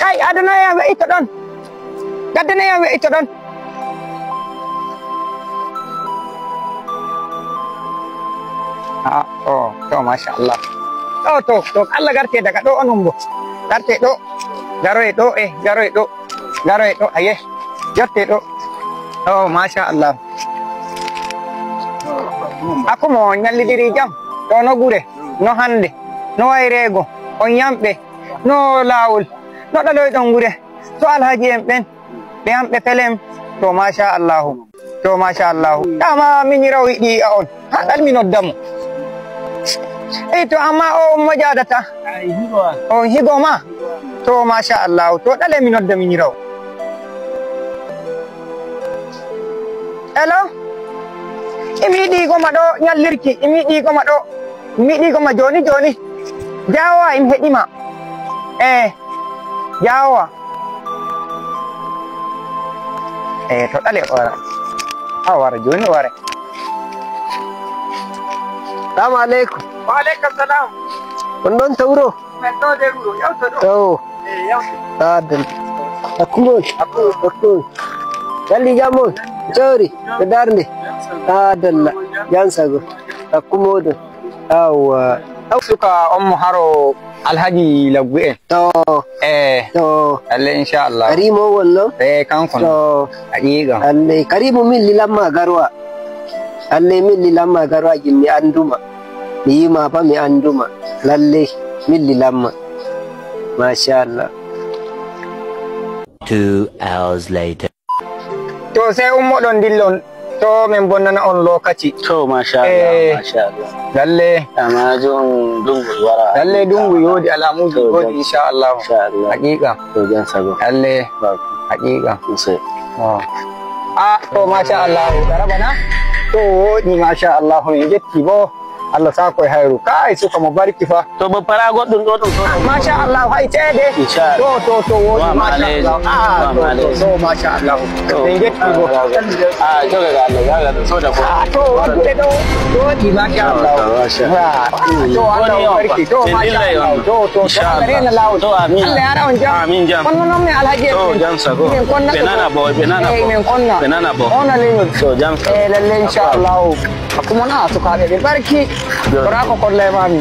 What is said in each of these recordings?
Kai adana yam we'ito ɗon. Gaddana yam we'ito ɗon. A to masha Allah. To Allah garte daga ɗo onon bo. Garte ɗo. Garoye ɗo e garoye ɗo. Garoye ɗo aye. Jotte ɗo. Oh masha Allah. Akkumo ñallidiri jam. To no gure, no hande, no wayrego, on yamɓe, no laawol, no ɗaloyɗon gure. To alhaji en ɓen, ɓe hamɓe pelem, to masha Allahu. To masha Allahu. Dama miñiraw yiɗi a on. Ha ɗal mi noddamo. Eyi to amma o mo jadata. On higo ma. To masha Allahu. To ɗale mi nodda miñiraw. Hello? Imi yiɗi goma ɗo ñallirki, imi yiɗi goma ɗo, imi yiɗi goma joni joni. Jawa imi heɗima. Eh, jawa. Eh, to ɗale o wara. A wara joni o wara. Salamu alaikum. Wa alaikum salam. On ɗon to wuro? Men ɗo nder wuro, yawto ɗo. To. Eh, yawto. Adal. Hakkumon. Hakkumon. Jalli jam on. Jawri. Ɓe darde. Adalla. Jansago. Hakkumoɗon. Yawwa. Suka on mo haro Alhaji Laggu en. To. Eh, To. lalle insha Allah. Karimo wonno? Eh, kanko no. To. Haqiqa. Alle Karimu min lilamma garwa. Alle min lilamma garwa mi anduma. Mi yima fa mi anduma. Lalle min lilamma. Masha Allah. 2 hours later. To sai ummoɗon dillon to min bonnana on lokaci. To masha Eh. Allah, masha Allah. Lalle Amma jon dungu wara. lalle dungu yodi alamuji To, yodi insha Allah. Insha Allah. Haqiqa. To jan sago. Lalle Ba haqiqa. ku sai. Oh. A to masha Allah garaba na to wodi masha Allah min jetti bo Allah sako e hayru kai suka mo barki fa. To ba fara goddum do dum to. Masha Allah hay ceede. Insha To Allah. to to wodi Wa masha maleji. Allah. Ah Wa to to maleji. to masha Allah. To. Min jetti bo. Ah to ga Allah ga ga so da ko. Ah to waddude ɗo wodi masha Allah. To, masha. Ah, to Allah Woni on barki to fa. masha Min Allah. dillay on. To to to Insha Allah Allah. rena lawol. To, amin. Allah yara on jam. Amin jam. Kono noon min alhaji en. To jam sago. Min konna Ɓe nana bo, ɓe nana Eh, bo. min konna. Ɓe nana bo. Ona leñol. To jam sago. Eh, lalle insha Allah. Hakkumo na sukaaɓe ɓe barki. Tora ko kolla e mami.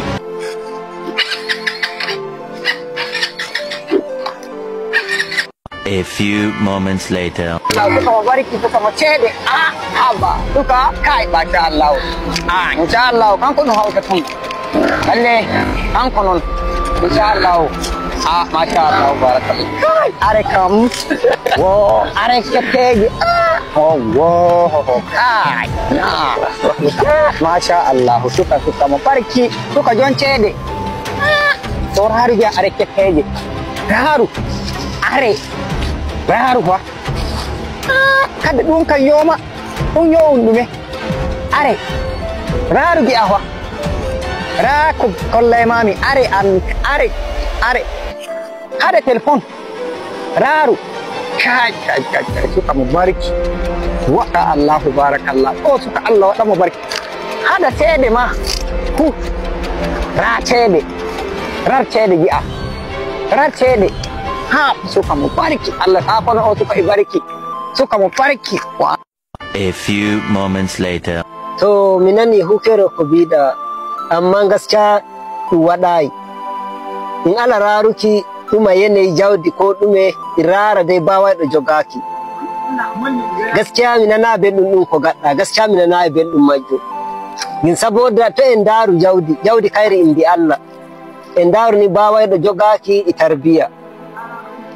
A few moments later. Allah suka mo barki suka mo ceede. Ah, haba. Suka kai masha Allah. Ah, insha Allah kanko ɗum hawta ton. Lalle kanko noon. Insha Allah. Ah, masha Allah barakallah. Kai are kam. Wo are ketteji. Ah, oh wo kai. Na. Masha Allah suka suka mo barki suka jon ceede. Ah, to raru ja are ketteji. Raru. Are. Raru fa. Ah, kada ɗum kan yoma ɗum yowun ɗume are raru gi'a fa ra ko kolla e mami are an are are haɗa téléphone raru kai kai kai kai suka mo barki waɗa allahu barakallah o suka allah waɗa mo barki haɗa ceede ma hu ra ceede rar ceede gi'a rar ceede ha suka mo barki allah sakono o suka e barki suka mo barki wa A few moments later. To mi nani hukere ko biɗa amma gaskiya ɗum waɗayi. In ala raruki ɗuma yanayi jawdi ko ɗume rara dai bawaiɗo jogaki. Gaskiya mi nana belɗum ɗum ko gaɗɗa gaskiya mi nana belɗum majjum. Min saboda to en daru jawdi jawdi kayri indi Allah. En daru ni bawaiɗo jogaki e tarbiya.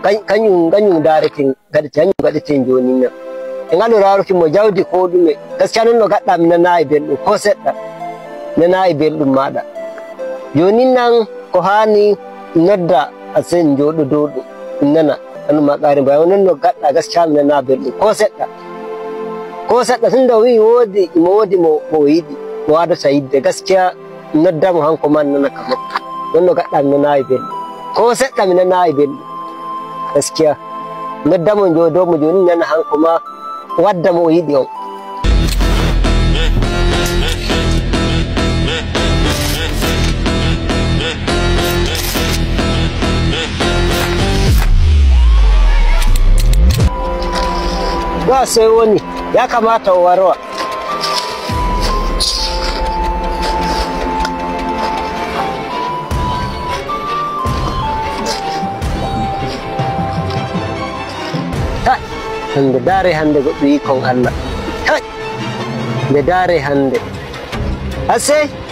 Kañum kañum dareten gaɗete kañum gaɗeten joni nan. En alu raruki mo jawdi ko ɗume gaskiya non no gaɗɗa mi nanayi belɗum ko seɗɗa nanayi belɗum maɗa. Joni nan ko hani nodda asen joɗo dow ɗum ɗum nana anuma ƙari mbawi non no gaɗɗa gaskiya mi nana belɗum ko seɗɗa. Ko seɗɗa tunda o wi woodi imo woodi mo mo yiɗi mo wadata yidde gaskiya noddamo hanko ma nana ka makko non no gaɗɗa mi nanayi belɗum ko seɗɗa mi nanayi belɗum gaskiya noddamo joɗomo joni nana hanko ma wadda mo o yiɗi on. Asoy woni, ya kamata o warowa. Kai, hande dare hande goɗɗo yikon Allah. Kai, nde dare hande. Ase.